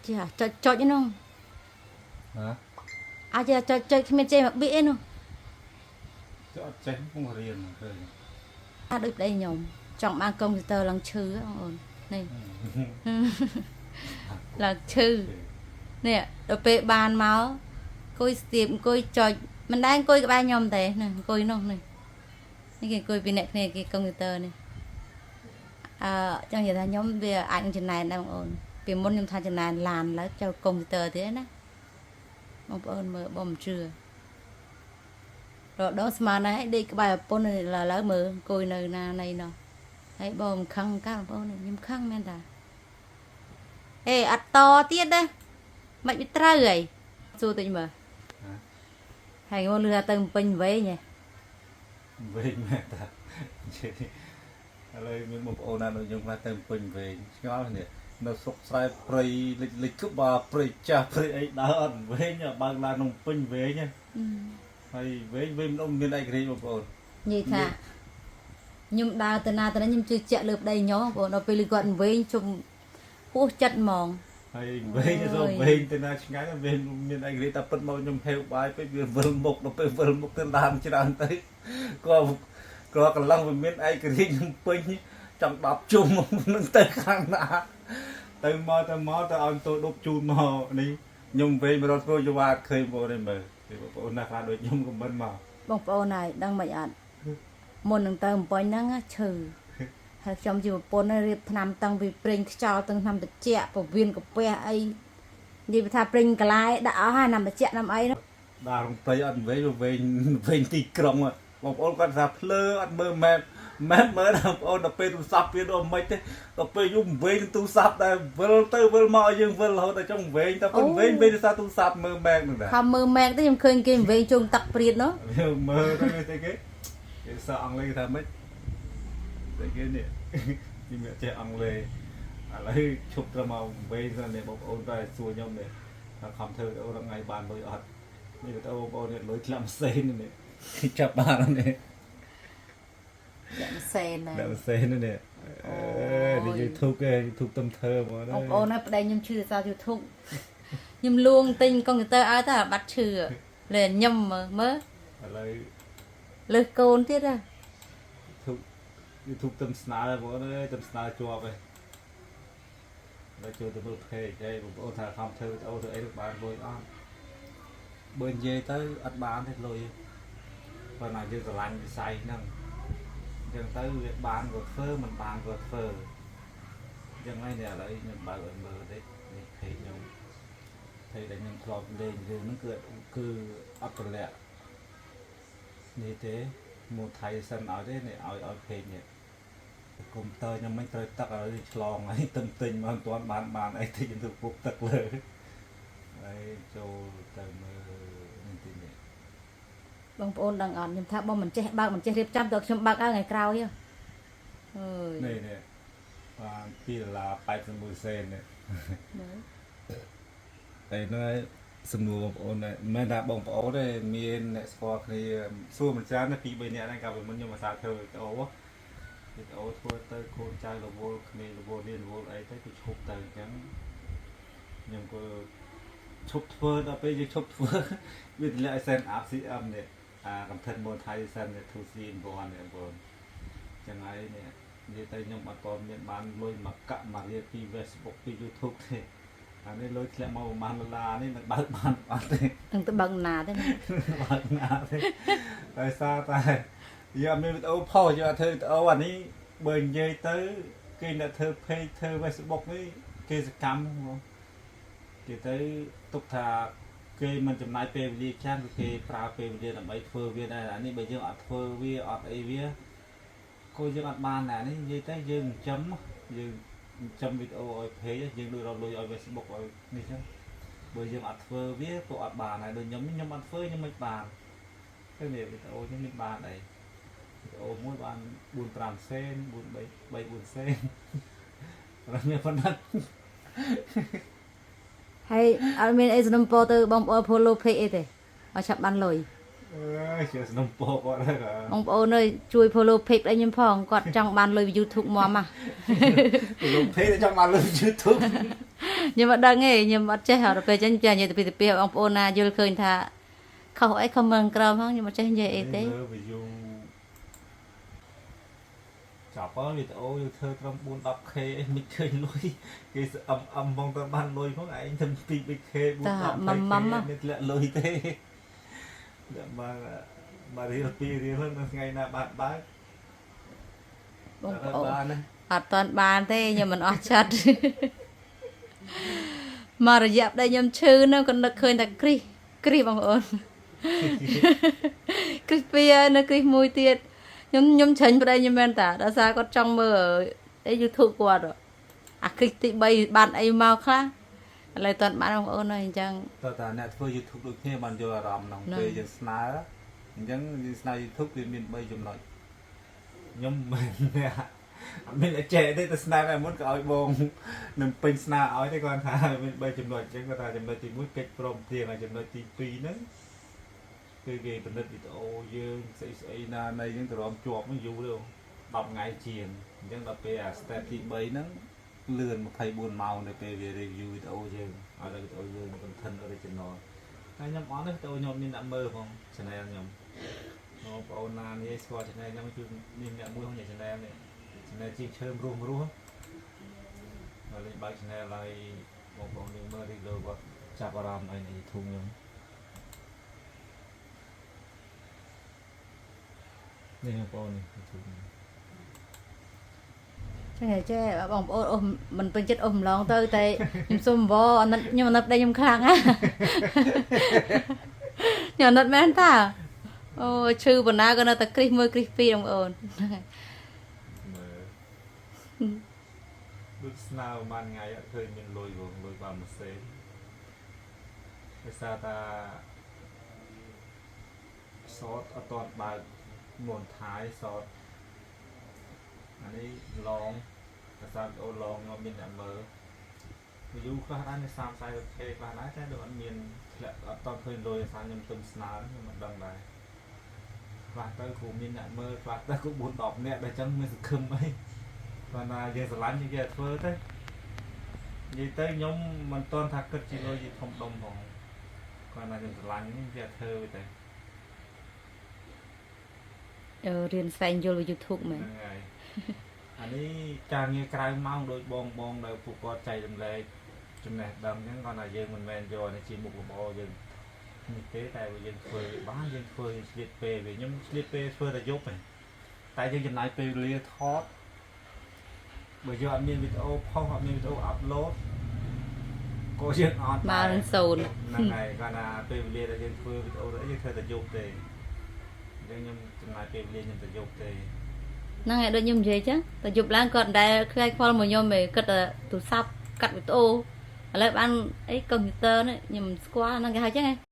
ចេះចុចចុចហ្នឹង ណា អាចចេះចុចចុចគ្មានចេះមកបៀកឯនោះ ចុះអត់ចេះពងរៀនឃើញ អាដូចប្តីខ្ញុំចង់បានកុំព្យូទ័រឡើងឈឺបងអូននេះ ឡើងឈឺនេះដល់ពេលបានមកអង្គុយស្ទាបអង្គុយចុចមិនដែរអង្គុយក្បែរខ្ញុំទេណាអង្គុយនោះនេះនេះគេអង្គុយពីអ្នកគ្នាគេកុំព្យូទ័រនេះអឺចង់និយាយថាខ្ញុំវាអាចនឹងចំណែនដែរបងអូនពីមុនខ្ញុំថាចំណែនឡានឡើយចូលកុំព្យូទ័រទៀតណាបងប្អូនមើលបងមិនជឿរដងស្មានណាស់ឲ្យដេកក្បែរប្រពន្ធឥឡូវមើលអង្គុយនៅណាណីនោះហើយបងមិនខឹងកាបងប្អូនខ្ញុំខឹងមែនតា អេអត់តទៀតណាមិនវាត្រូវហីសួរតិចមើលហើយមកលឺថាទៅពេញវែងហ៎ វែងមែនតានិយាយឥឡូវមានបងប្អូនណាដូចខ្ញុំខ្លះទៅពេញវែងឆ្ងល់នេះនៅស្រុកស្រែព្រៃលិចលិចក្បាលព្រៃចាស់ព្រៃអីដើរអត់វែងបើកឡានក្នុងពេញវែងហើយវែងវែងមិនមានឯករាជ្យបងប្អូន និយាយថាខ្ញុំដើរទៅណាទៅណាខ្ញុំជឿជាក់លើប្តីខ្ញុំបងប្អូនដល់ពេលលឺគាត់វែងជុំហួសចិត្តហ្មង ហើយវែងទៅវែងទៅណាឆ្ងាយវែងមានឯករាជ្យតែពិតមកខ្ញុំហេវបាយពេកវាវិលមុខដល់ពេលវិលមុខទៅឡានច្រើនទៅក៏ក៏កន្លងវាមានឯករាជ្យខ្ញុំពេញចង់10ជុំនឹងទៅខាងណាទៅមកទៅមកទៅឲ្យតូដប់ជូនមកនេះខ្ញុំវែងមករត់ធ្វើយវ៉ាឃើញបងនេះមើលបងប្អូនណាខ្លះដូចខ្ញុំខមមិនមក បងប្អូនហើយដឹងមិនអត់មុននឹងទៅបំពេញហ្នឹងឈឺហើយខ្ញុំជាប្រពន្ធរៀបថ្នាំតាំងពីប្រេងខ្យល់តាំងថ្នាំត្រជាក់ពវៀនកាពះអីនិយាយថាប្រេងកាឡាយដាក់អស់ហើយថ្នាំត្រជាក់ថ្នាំអីនោះ ដើរក្នុងព្រៃអត់វែងវែងវែងទីក្រុងបងប្អូនគាត់ថាភ្លើអត់មើលម៉ែបម៉ែបមើលបងប្អូនដល់ពេលទូរស័ព្ទវាដល់មិនទេដល់ពេលយំវែងទូរស័ព្ទដែរវិលទៅវិលមកឲ្យយើងវិលរហូតដល់ចុងវែងតែប៉ុនវែងវែងដោយសារទូរស័ព្ទមើលម៉ែបនោះដែរ ខំមើលម៉ែកទៅខ្ញុំឃើញគេវែងជុំទឹកព្រាតនោះ មើលទៅគេគេគេសអង់គ្លេសថាម៉េចតែគេនេះនេះមានចេះអង់គ្លេសឥឡូវឈប់ត្រឹមមកវែងសិននេះបងប្អូនតែសួរខ្ញុំនេះថាខំធ្វើវីដេអូរងៃបានលុយអត់នេះវីដេអូបងប្អូននេះលុយធ្លាក់ម៉ាស៊ីននេះចាប់បាននេះ ចាក់សេនណា ដាក់ម៉ាស៊ីននេះអេនេះ YouTube គេ YouTube ទំធ្វើហ្មង បងប្អូនហើយប្តីខ្ញុំឈឺដោយសារ YouTube ខ្ញុំលួងទិញកុំព្យូទ័រឲ្យតែបាត់ឈឺលេញឹមមើលមើល ឥឡូវ លើសកូនទៀតហ៎ YouTube YouTube ទំស្នើបងប្អូនអើយទំស្នើជាប់ឯងដល់ចូលទៅមើល page ហើយបងប្អូនថាខំធ្វើវីដេអូធ្វើអីទៅបានលុយអត់បើនិយាយទៅអត់បានទេលុយប៉ុន្តែយើងស្រឡាញ់វិស័យហ្នឹងអញ្ចឹងទៅវាបានក៏ធ្វើមិនបានក៏ធ្វើអញ្ចឹងហើយនេះឥឡូវខ្ញុំបើកឲ្យមើលតិចនេះ page ខ្ញុំ page ដែលខ្ញុំធ្លាប់លេងរឿងហ្នឹងគឺគឺអត់ប្រលាក់នេះទេមកថៃសិនឲ្យទេនេះឲ្យឲ្យ page នេះកុំព្យូទ័រខ្ញុំមិនត្រូវទឹកឲ្យឆ្លងហើយទឹមទិញមកមិនទាន់បានបានអីតិចខ្ញុំទៅពុកទឹកលើហើយចូលទៅមើលនេះទីនេះ បងប្អូនដឹងអត់ខ្ញុំថាបងមិនចេះបើកមិនចេះរៀបចំតើខ្ញុំបើកឲ្យថ្ងៃក្រោយហ៎អើយ នេះនេះបាន2ដុល្លារ81សេននេះ មើល តែនោះសំណួរបងប្អូនដែរមិនមែនថាបងប្អូនទេមានអ្នកស្គាល់គ្នាសួរមិនច្រើនទេពី3នាក់ហ្នឹងកាលពីមុនខ្ញុំអាសាធ្វើវីដេអូវីដេអូធ្វើទៅកូនចៅរវល់គ្នារវល់រៀនរវល់អីទៅគឺឈប់ទៅអញ្ចឹងខ្ញុំក៏ឈប់ធ្វើដល់ពេលយើងឈប់ធ្វើវាទម្លាក់ឲ្យ send up CM នេះអា content monetization នេះ 2C in 1នេះបងប្អូនអញ្ចឹងហើយនេះនិយាយទៅខ្ញុំអត់ទាន់មានបានលុយមកកាក់មករៀលពី Facebook ពី YouTube ទេអានេះលុយធ្លាក់មកប្រហែលដុល្លារនេះនឹងបើកបានអត់ទេ នឹងទៅបើកណាទេណា បើកណាទេដោយសារតែយើងអត់មានវីដេអូផុសយើងអត់ធ្វើវីដេអូអានេះបើនិយាយទៅគេអ្នកធ្វើ page ធ្វើ Facebook នេះគេសកម្មហ្មងគេទៅទុកថាគេមិនចំណាយពេលវេលាច្រើនគឺគេប្រើពេលវេលាដើម្បីធ្វើវាដែរអានេះបើយើងអត់ធ្វើវាអត់អីវាក៏យើងអត់បានដែរនេះនិយាយទៅយើងចិញ្ចឹមយើងចិញ្ចឹមវីដេអូឲ្យ page យើងដូចរកលុយឲ្យ Facebook ឲ្យនេះចឹងបើយើងអត់ធ្វើវាក៏អត់បានដែរដូចខ្ញុំនេះខ្ញុំអត់ធ្វើខ្ញុំមិនបានទៅនេះវីដេអូខ្ញុំមិនបានអីវីដេអូមួយបាន4 5សេន4 3 3 4សេនរមានប៉ុណ្ណឹង ហើយអត់មានអីសំណពរទៅបងប្អូន follow page អីទេឲ្យឆាប់បានលុយ អើយជាសំណពរគាត់ហ្នឹង បងប្អូនអើយជួយ follow page ប្តីខ្ញុំផងគាត់ចង់បានលុយពី YouTube មកមក លោក page ចង់បានលុយ YouTube ខ្ញុំអត់ដឹងទេខ្ញុំអត់ចេះដល់ពេលអញ្ចឹងចេះនិយាយទៅពីបងប្អូនណាយល់ឃើញថាខុសអីខំមើលក្រោមហ្នឹងខ្ញុំអត់ចេះនិយាយអីទេ មើល view ចាប់ហើយវីដេអូយើងធ្វើត្រឹម4 10K អីមិនឃើញលុយគេស្អឹមអឹមហ្មងទៅបានលុយផងឯងធ្វើ2 3K 4 10 20K មានធ្លាក់លុយទេដាក់មកមករៀល2រៀលហ្នឹងថ្ងៃណាបានបើក បងប្អូន បានណា អត់តាន់បានទេខ្ញុំមិនអស់ចិត្ត មករយៈប្តីខ្ញុំឈឺហ្នឹងក៏នឹកឃើញតែគ្រីសគ្រីសបងប្អូន គ្រីសពីរហើយនៅគ្រីសមួយទៀតខ្ញុំច្រាញ់ប្តីខ្ញុំមែនតាដោយសារគាត់ចង់មើលអី YouTube គាត់ហ៎អាគ្រីសទី3បានអីមកខ្លះឥឡូវតាន់បានបងប្អូនហើយអញ្ចឹង តើតាអ្នកធ្វើ YouTube ដូចគ្នាបានយល់អារម្មណ៍ក្នុង ហ្នឹង ពេលយើងស្នើអញ្ចឹងយើងស្នើ YouTube វាមាន3ចំណុចខ្ញុំមិនអ្នកអត់មានអចេះទេតែស្នើតែមុនក៏ឲ្យបងនឹងពេញស្នើឲ្យទេគាត់ថាមាន3ចំណុចអញ្ចឹងគាត់ថាចំណុចទី1កិច្ចព្រមព្រៀងហើយចំណុចទី2ហ្នឹងគឺគេពិនិត្យវីដេអូយើងស្អីស្អីណានៃហ្នឹងទៅរំជាប់ហ្នឹងយូរទៅ10ថ្ងៃជាងអញ្ចឹងដល់ពេលអា step ទី3ហ្នឹងលឿន24ម៉ោងនៅពេលវា review វីដេអូយើងឲ្យដល់វីដេអូយើង content original តែខ្ញុំអត់ទេវីដេអូខ្ញុំមានអ្នកមើលផង channel ខ្ញុំបងប្អូនណានេះស្គាល់ channel ខ្ញុំគឺមានអ្នកមួយក្នុង channel នេះ channel ជាងឈើរស់រស់ហើយលេងបើក channel ហើយបងប្អូនយើងមើលរីលើគាត់ចាប់អារម្មណ៍ឲ្យនៅ YouTube ខ្ញុំនេះបងប្អូននេះ YouTube ខ្ញុំ ចេះចេះបងប្អូនអូសមិនពេញចិត្តអូសម្លងទៅតែខ្ញុំសុំវអាណិតខ្ញុំអាណិតប្តីខ្ញុំខ្លាំងណាខ្ញុំអាណិតមែនតាអូឈឺបណ្ណាក៏នៅតែគ្រីសមួយគ្រីសពីរបងប្អូន មើលដូចស្នើប្រហែលថ្ងៃអត់ឃើញមានលុយបងលុយបានមួយសេនដោយសារតាសតអត់ទាន់បើកមុនថាយសតអានេះឡងដោយសារវីដេអូឡងខ្ញុំមានអ្នកមើល view ខ្លះដែរនៅ30 40K ខ្លះដែរតែដូចអត់មានធ្លាក់អត់ទាន់ឃើញលុយដោយសារខ្ញុំទុំស្នើខ្ញុំមិនដឹងដែរខ្លះទៅគ្រូមានអ្នកមើលខ្លះទៅគ្រូ4 10នាក់ដល់ចឹងមានសង្ឃឹមអីគាត់ថាយើងស្រឡាញ់យើងគេធ្វើទៅនិយាយទៅខ្ញុំមិនទាន់ថាគិតជាលុយជាធំដុំផងគាត់ថាខ្ញុំស្រឡាញ់នេះគេធ្វើវាទៅ អឺរៀនស្វែងយល់ពី YouTube មែន ហ្នឹងហើយអានេះការងារក្រៅម៉ោងដោយបងបងដែលពួកគាត់ចែករំលែកចំណេះដឹងអញ្ចឹងគាត់ថាយើងមិនមែនយកអានេះជាមុខរបរយើងនេះទេតែបើយើងធ្វើវាបានយើងធ្វើយើងឆ្លៀតពេលវាខ្ញុំឆ្លៀតពេលធ្វើតែយប់ឯងតែយើងចំណាយពេលវេលាថតបើយើងអត់មានវីដេអូផុសអត់មានវីដេអូ upload ក៏យើងអត់ មក ដែរ នឹងសូន្យ ហ្នឹងហើយគាត់ថាពេលវេលាដែលយើងធ្វើវីដេអូទៅអីយើងធ្វើតែយប់ទេអញ្ចឹងខ្ញុំចំណាយពេលវេលាខ្ញុំតែយប់ទេ ហ្នឹងហើយដូចខ្ញុំនិយាយចឹងតែយប់ឡើងគាត់មិនដែលខ្លាចខ្វល់មួយខ្ញុំទេគាត់តែទូរស័ព្ទកាត់វីដេអូឥឡូវបានអីកុំព្យូទ័រនេះខ្ញុំមិនស្គាល់ហ្នឹងគេហៅចឹងហ៎